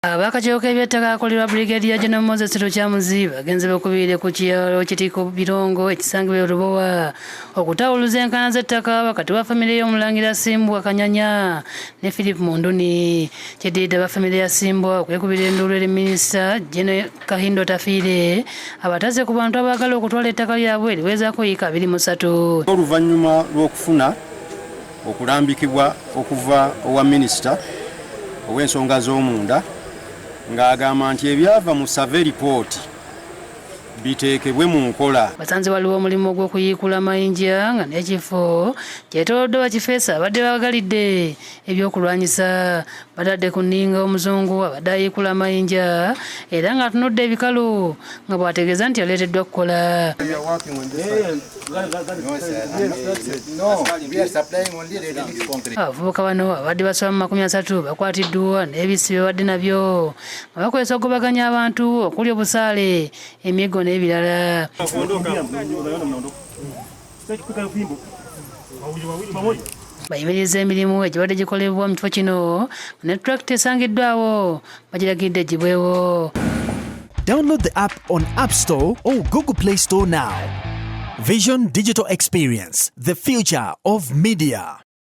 Ab'akakiiko k'ebyettaka akulirwa Brigadier General Moses Lukyamuzi bagenze bakubiire ku kyalo Kitiko Birongo ekisangibwa e Lubowa okutawuluza enkaayana z'ettaka wakati wa famire y'Omulangira Simbwa Kanyanya ne Philip Munduni. Kiddiridde aba famire ya Simbwa okwekubira enduulu eri Minisita Gen Kahinda Otafiire abataase ku bantu abaagala okutwala ettaka lyabwe eriwezaako yiika 23. Oluvannyuma lw'okufuna okulambikibwa okuva owa minisita ow'ensonga z'omunda ng'agamba nti ebyava mu survey report biteekebwe mu nkola. Basanze waliwo omulimu ogw'okuyiikula amayinja nga n'ekifo kyetooloddwa bakifeesa abadde bagalidde ebyokulwanyisa. Batadde ku nninga omuzungu abadde ayiikula amayinja era ng'atunudde ebikalu nga bw'ategeeza nti yaleeteddwa kukola. Abavubuka bano abadde basoba mu 30 bakwatiddwa n'ebisi bye babadde nabyo nga bakozesa okugobaganya abantu okuli obusaale, emiggo n'ebirala. Bayimiriza emirimu egibadde gikolebwa mu kifo kino ne tulakita esangiddwawo bagiragidde egibwewo. Download the app on App Store or Google Play Store now. Vision Digital Experience, the future of media.